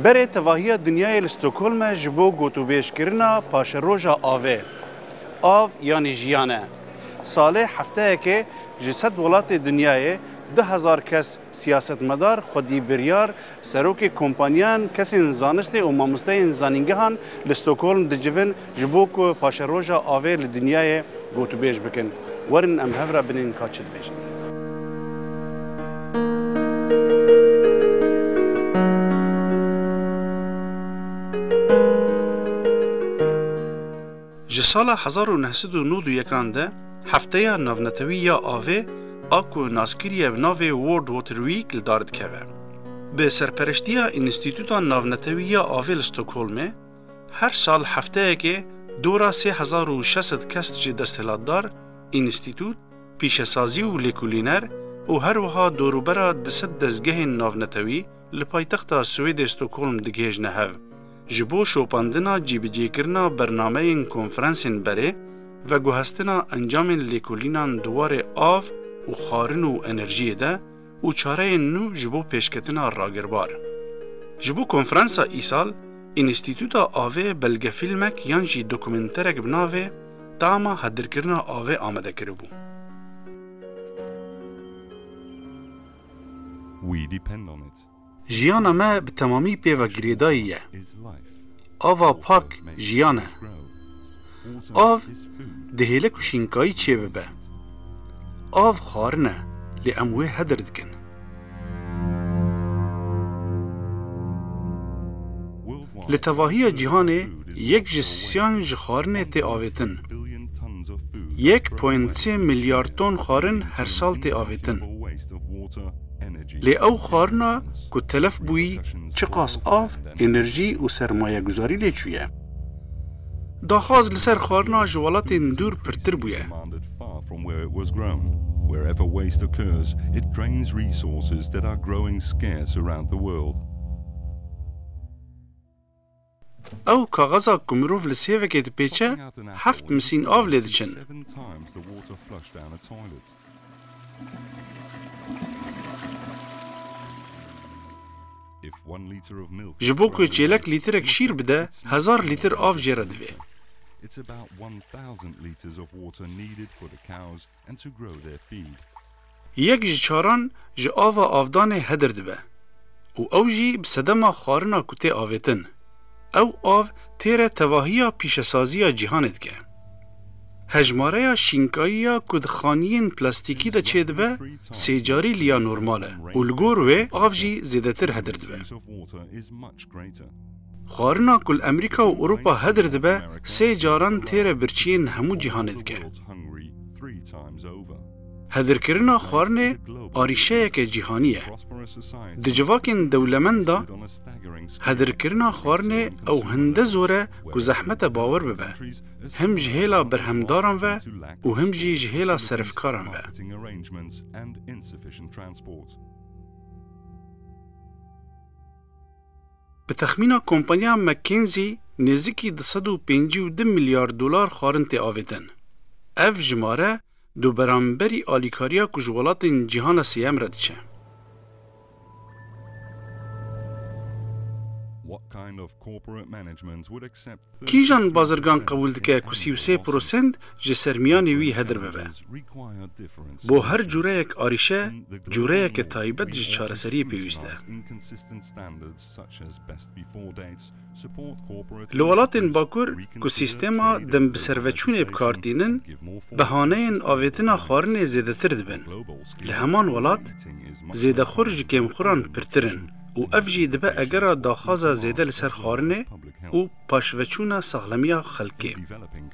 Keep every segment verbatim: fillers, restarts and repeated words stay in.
Berê tevahiya dinyayê li Stockholmê ji bo gotûbêjkirina paşeroja avê, av yanî jiyan e. Salê hefteyekê ji sed welatê dinyayê du hezar kes, siyasetmedar, xwedî biryar, serokê kompaniyan, kesên zanistê û mamosteyên zanîngehan li Stockholm dicivin ji bo ku paşeroja avê li dinyayê gotûbêj bikin. Werin em hev re binên ka çi dibêjin. Ji sala hezar û neh sed û nod û yekan de Hefteya Navnetewî ya Avê, a ku nas kiriye bi navê World Water Week, li dar dikeve. Bi serpereştiya Înstîtuta Navnetewî ya Avê li Stockholmê, her sal hefteyekê dora sê hezar û şeş sed kes ji desthilatdar, înstîtût, pîşesazî û lêkolîner û her wiha dorûbera du sed dezgehên navnetewî li paytexta Swêdê Stockholm digihêjne hev. Ji bo şopandina cîbicêkirina bernameyên konferansên berê, veguhestina encamên lêkolînan di warê av û xwarin û enerjiyê de û çareyên nû ji bo pêşketina ragirbar. Ji bo konferansa îsal, Înstîtuta Avê belgefîlmek yan jî dokumenterek bi navê Tama Hedirkirina Avê amade kiribû. We depend on it. Jiyana me bi temamî pê ve girêdayî ye. Ava pak jiyan e. Av dihêle ku şînkayî çêbibe. Av xwarin e, lê em wê hedir dikin. Li tevahiya cîhanê yek ji siyan ji xwarinê tê avêtin. Yek point sê milyar ton xwarin her sal tê avêtin. Lê ew xwarina ku telef bûyî çiqas av, enerjî û sermayeguzarî lê çûye. Daxwaz li ser xwarina ji welatên dûr pirtir bûye. Far from where it was grown. Wherever waste occurs, it drains resources that are growing scarce around the world. Ew kaxeza ku mirov li sêvekê dipêçe, heft misîn av lê diçin. Seven times the water flushed down a toilet. If one liter of milk is thrown away, it must be treated. Ji bo ku çêlek lîtrek şîr bide, hezar lîtir av jê re divê. It's about one thousand liters of water needed for the cows and to grow their feed. Yek ji çaran ji ava avdanê hedir dibe û ew jî bi sedema xwarina ku tê avêtin. Ew av têre tevahiya pîşesaziya cîhanê dike. Hejmareya şînkayiya ku di xaniyên plastîkî de çêdibe, sê carî li ya normal e û li gor wê av jî zêdetir hedir dibe. Xwarina ku li Amerîka û Ewropa hedir dibe, sê caran têre birçiyên hemû cîhanê dike. Hedirkirina xwarinê arîşeyeke cîhanî ye. Di civakên dewlemend de hedirkirina xwarinê ew hinde zor e ku zehmet e bawer bibe, him ji hêla berhemdaran ve û him jî ji hêla serifkaran ve. Bi texmîna kompaniya McKinsey, nêzîkî du sed û pêncî û du milyar dolar xwarin tê avêtin. Ev jimare du beramberî alîkariya ku ji welatên cîhana sêyem re diçe. What kind of corporate management would accept Kîjan bazirgan qebûl dike ku sî û sê prosent ji sermiyanê wî hedir bibe? Bo her cûreyek arîşe, cûreyeke taybet ji çareseriyê pêwîst e. Li welatên Bakur ku sîstema dem bi serveçûnê bi kar tînin, behaneyên avêtina xwarinê zêdetir dibin. Li heman welat, zêdexwir ji kêmxwiran pirtir in û ev jî dibe egera daxwaza zêde li ser xwarinê û paşveçûna saxlemiya xelkê.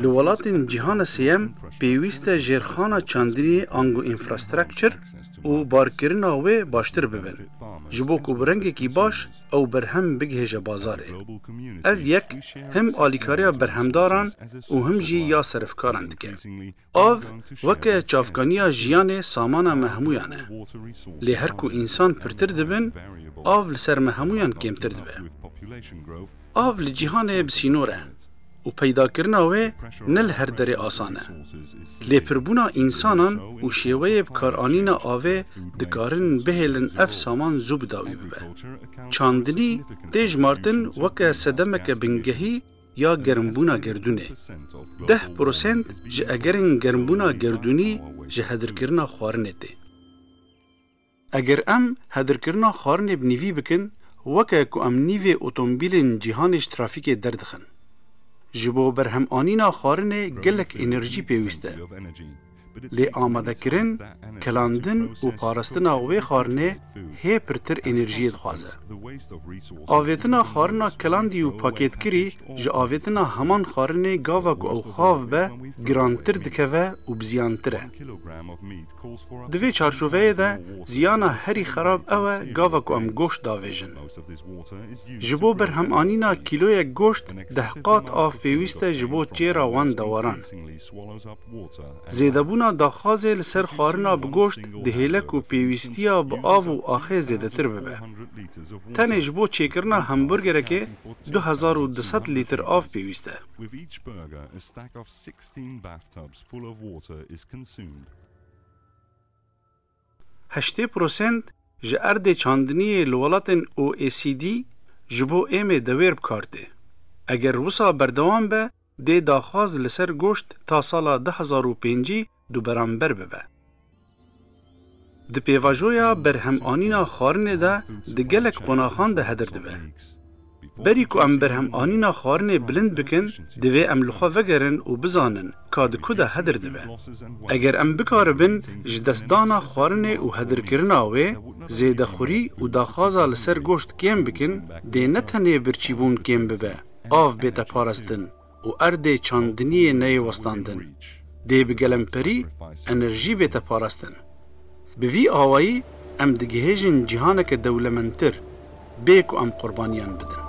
Li welatên cîhana sêyem pêwîst e jêrxana çandiniyê ango infrastructure û barkirina wê baştir bibin, ji bo ku bi rengekî baş ew berhem bigihêje bazarê. Ev yek him alîkariya berhemdaran û him jî ya serifkaran dike. Av weke çavkaniya jiyanê samana me hemûyan e. Lê her ku însan pirtir dibin, av li ser me hemûyan kêmtir dibe. Av li cîhanê bi sînor e û peydakirina wê ne li her derê asan e. Lêpirbûna însanan û şêweyê bikaranîna avê dikarin bihêlin ev saman zû bi dawî bibe. Çandinî tê jimartin weke sedemeke bingehî ya germbûna gerdûnê. Deh prosent ji egerên germbûna gerdûnî ji hedirkirina xwarinê tê. Eger em hedirkirina xwarinê bi nîvî bikin, weke ku em nîvê otomobîlên cîhanê ji trafîkê derdixin. Ji bo berhemanîna xwarinê gelek enerjî pêwîst e. Lê amadekirin, kilandin û parastina wê xwarinê hê pirtir enerjiyê dixwaze. Avêtina xwarina kilandî û pakêtkirî ji avêtina heman xwarinê gava ku ew xav be, girantir dikeve û biziyantir e. Di vê çarçoveyê de ziyana herî xerab ew e gava ku em goşt davêjin. Ji bo berhemanîna kîloyek goşt deh qat av pêwîst e ji bo çêra wan dewaran. Zêdebûna daxwazê li ser xwarina bi goşt dihêle ku pêwîstiya bi av û axê zêdetir bibe. Tenê ji bo çêkirina hemburgerekê du hezar û du sed lîtir av pêwîst e. Heştê prosent ji erdê çandiniyê li welatên O E C D ji bo êmê dewêr bi kar tê. Eger wisa berdewam be, dê daxwaz li ser goşt ta sala du hezar û pêncî du beramber bibe. Di pêvajoya berhemanîna xwarinê de di gelek qonaxan de hedir dibe. Berî ku em berhemanîna xwarinê bilind bikin, divê em li xwe vegerin û bizanin ka di ku de hedir dibe. Eger em bikaribin ji destdana xwarinê û hedirkirina wê, zêdexwirî û daxwaza li ser goşt kêm bikin, dê ne tenê birçîbûn kêm bibe, av bête parastin û erdê çandiniyê neyê westandin. Dê bi gelemperî enerjî bête parastin. Bi vî awayî em digihêjin cîhaneke dewlemendtir, bê ku em qurbaniyan bidin.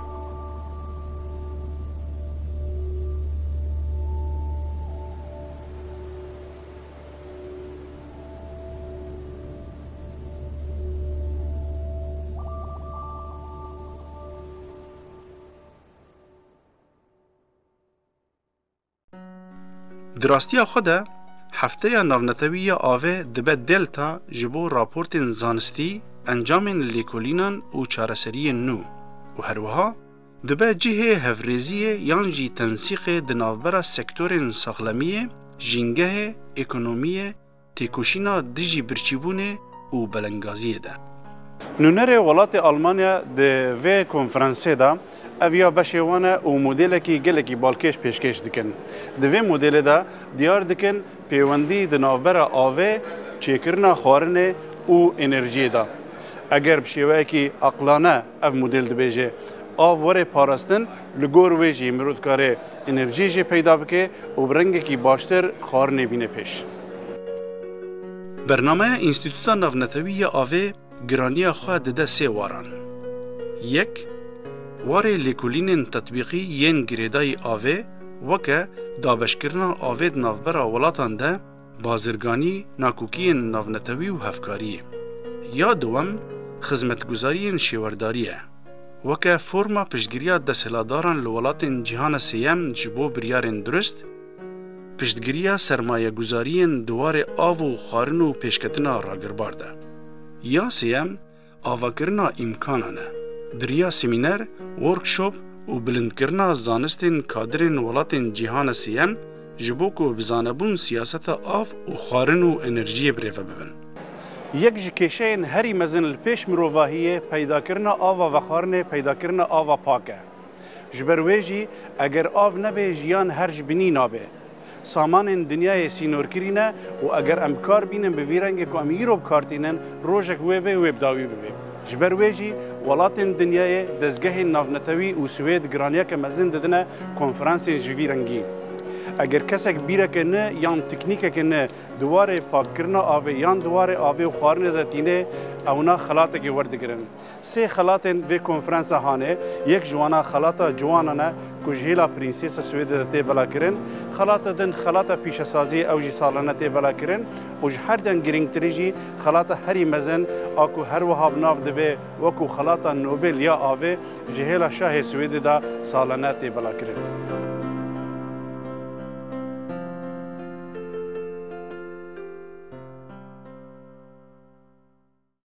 Di rastiya xwe de, Hefteya Navnetewî ya Avê dibe delta ji bo raportên zanistî, encamên lêkolînan û çareseriyên nû û herwiha dibe cihê hevrêziyê yan jî tensîqê di navbera sektorên saxlemiyê, jîngehê, ekonomiyê, têkoşîna dijî birçîbûnê û belengaziyê de. Nûnerê welatê Almanya di vê konferansê de ev ya beşê wan e û modêlekî gelekî balkêş pêşkêş dikin. Di vê modêlê de diyar dikin pêwendî di navbera avê, çêkirina xwarinê û enerjiyê de. Eger bi şêweyekî aqlane ev modêl dibêje, av were parastin, li gor wê jî mirov dikare enerjiyê jê peyda bike û bi rengekî baştir xwarinê bîne pêş. Bernameya Înstîtuta Navnetewî ya Avê giraniya xwe dide sê waran. Yek, warê lêkolînên tetbîqî yên girêdayî avê, weke dabeşkirina avê di navbera welatan de, bazirganî, nakokiyên navnetewî û hevkariyê. Ya duwem, xizmetguzariyên şêwerdarî ye. Weke forma piştgiriya desthilatdaran li welatên cîhana sêyem ji bo biryarên durist, piştgiriya sermayeguzariyên di warê av û xwarin û pêşketina ragirbar de. Ya sêyem, avakirina îmkanan e. Di riya semîner, workshop û bilindkirina zanistên kadirên welatên cîhana sêyem ji bo ku bi zanebûn siyaseta av û xwarin û enerjiyê birêve bibin. Yek ji kêşeyên herî mezin li pêş mirovahiyê peydakirina ava vexwarinê, peydakirina ava pak e. Ji ber wê jî eger av nebe, jiyan her ji binî nabe. Samanên dinyayê sînorkirî ne û eger em bi kar bînin bi vî rengê ku em îro bi kar tînin, rojek wê be wê bi dawî bibe. Ji ber wê jî welatên dinyayê, dezgehên navnetewî û Swêd giraniyeke mezin didine konferansên ji vî rengî. Eger kesek bîreke nû yan teknîkeke nû di warê pakkirina avê yan di warê avê û xwarinê de tîne, ewna xelatekê werdigirin. Sê xelatên vê konferansa hane, yek ji wana xelata ciwanan e ku ji hêla Prînsesa Swêdê de tê belakirin, xelata din xelata pîşesaziyê, ew jî salane tê belakirin û ji her dem girîngtirî jî xelata herî mezin a ku her wiha bi nav dibe wekû xelata Nobel ya avê ji hêla şahê Swêdê de salane tê belakirin.